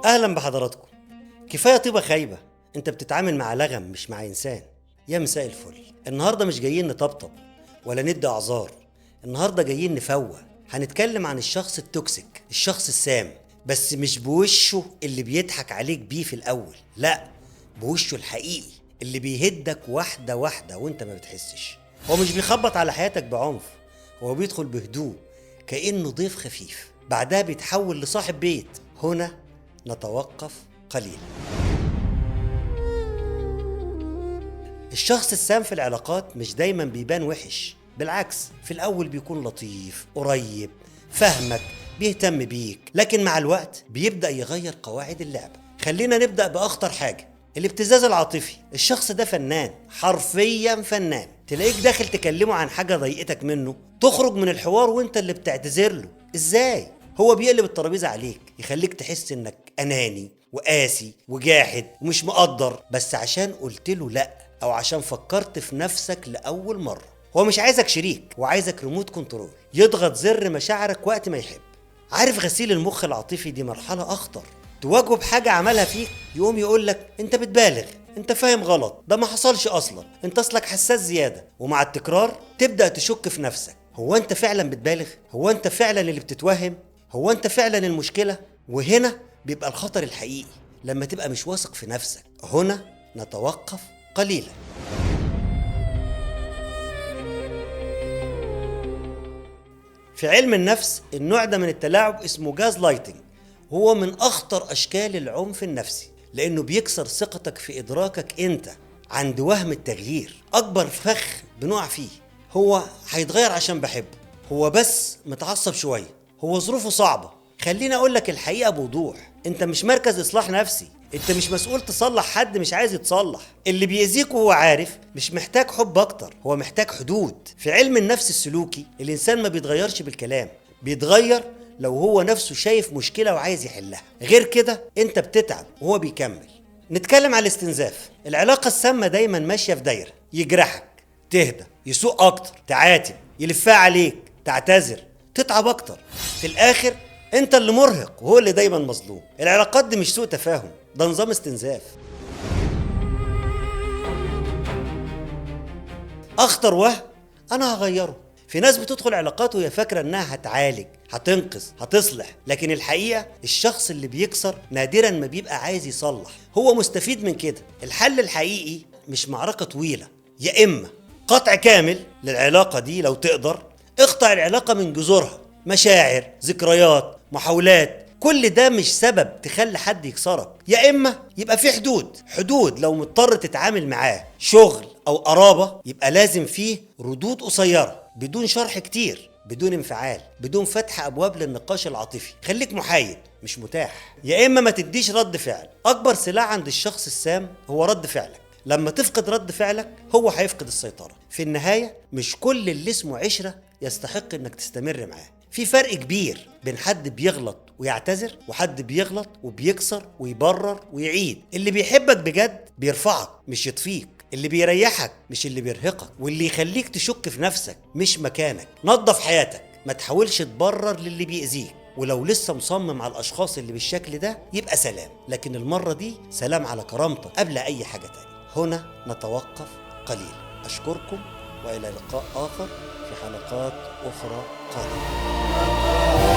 اهلا بحضراتكم. كفاية طيبة خايبة، انت بتتعامل مع لغم مش مع انسان. يا مساء الفل. النهارده مش جايين نطبطب ولا ندي اعذار، النهارده جايين نفوق. هنتكلم عن الشخص ال toxic، الشخص السام، بس مش بوشه اللي بيضحك عليك بيه في الاول، لا، بوشه الحقيقي اللي بيهدك واحدة واحدة وانت ما بتحسش. هو مش بيخبط على حياتك بعنف، هو بيدخل بهدوء كأنه ضيف خفيف، بعدها بيتحول لصاحب بيت. هنا نتوقف قليلا. الشخص السام في العلاقات مش دايما بيبان وحش، بالعكس في الأول بيكون لطيف، قريب، فهمك، بيهتم بيك، لكن مع الوقت بيبدأ يغير قواعد اللعبة. خلينا نبدأ بأخطر حاجة، الابتزاز العاطفي. الشخص ده فنان، حرفيا فنان. تلاقيك داخل تكلمه عن حاجة ضايقتك منه، تخرج من الحوار وانت اللي بتعتذر له. ازاي؟ هو بيقلب الترابيزة عليك، يخليك تحس انك اناني وقاسي وجاحد ومش مقدر، بس عشان قلت له لا او عشان فكرت في نفسك لأول مرة. هو مش عايزك شريك، هو عايزك remote control، يضغط زر مشاعرك وقت ما يحب. عارف غسيل المخ العاطفي دي مرحلة أخطر. تواجهه بحاجة عملها فيك يقوم يقولك انت بتبالغ، انت فاهم غلط، ده ما حصلش اصلا، انت اصلك حساس زيادة. ومع التكرار تبدأ تشك في نفسك، هو انت فعلا بتبالغ؟ هو انت فعلا اللي بتتوهم؟ هو انت فعلا المشكلة؟ وهنا بيبقى الخطر الحقيقي، لما تبقى مش واثق في نفسك. هنا نتوقف قليلا. في علم النفس النوع ده من التلاعب اسمه gaslighting، هو من أخطر أشكال العنف النفسي، لأنه بيكسر ثقتك في إدراكك أنت. عند وهم التغيير أكبر فخ بنقع فيه، هو هيتغير عشان بحبه، هو بس متعصب شوية، هو ظروفه صعبة. خليني أقولك الحقيقة بوضوح، أنت مش مركز إصلاح نفسي، أنت مش مسؤول تصلح حد مش عايز يتصلح. اللي بيأذيك وهو عارف مش محتاج حب أكتر، هو محتاج حدود. في علم النفس السلوكي الإنسان ما بيتغيرش بالكلام، بيتغير لو هو نفسه شايف مشكلة وعايز يحلها. غير كده انت بتتعب وهو بيكمل. نتكلم على الاستنزاف. العلاقة السامة دايما ماشية في دايرة، يجرحك، تهدى، يسوق اكتر، تعاتب، يلفها عليك، تعتذر، تتعب اكتر، في الاخر انت اللي مرهق وهو اللي دايما مظلوم. العلاقات دي مش سوء تفاهم، ده نظام استنزاف. اخطر وهم، انا هغيره. في ناس بتدخل علاقات وهي فاكرة انها هتعالج، هتنقذ، هتصلح، لكن الحقيقة الشخص اللي بيكسر نادرا ما بيبقى عايز يصلح، هو مستفيد من كده. الحل الحقيقي مش معركة طويلة، يا إما قطع كامل للعلاقة دي لو تقدر، اقطع العلاقة من جذورها، مشاعر، ذكريات، محاولات، كل ده مش سبب تخلي حد يكسرك. يا إما يبقى في حدود، حدود لو مضطر تتعامل معاه شغل أو قرابة، يبقى لازم فيه ردود قصيرة، بدون شرح كتير، بدون انفعال، بدون فتح أبواب للنقاش العاطفي، خليك محايد مش متاح. يا إما ما تديش رد فعل. أكبر سلاح عند الشخص السام هو رد فعلك، لما تفقد رد فعلك هو هيفقد السيطرة. في النهاية مش كل اللي اسمه عشرة يستحق إنك تستمر معاه. في فرق كبير بين حد بيغلط ويعتذر وحد بيغلط وبيكسر ويبرر ويعيد. اللي بيحبك بجد بيرفعك مش يطفيك، اللي بيريحك مش اللي بيرهقك، واللي يخليك تشك في نفسك مش مكانك. نظف حياتك، ما تحاولش تبرر للي بيأذيك، ولو لسه مصمم على الأشخاص اللي بالشكل ده يبقى سلام، لكن المرة دي سلام على كرامتك قبل أي حاجة تانية. هنا نتوقف قليلا. أشكركم وإلى لقاء آخر في حلقات أخرى قادمة.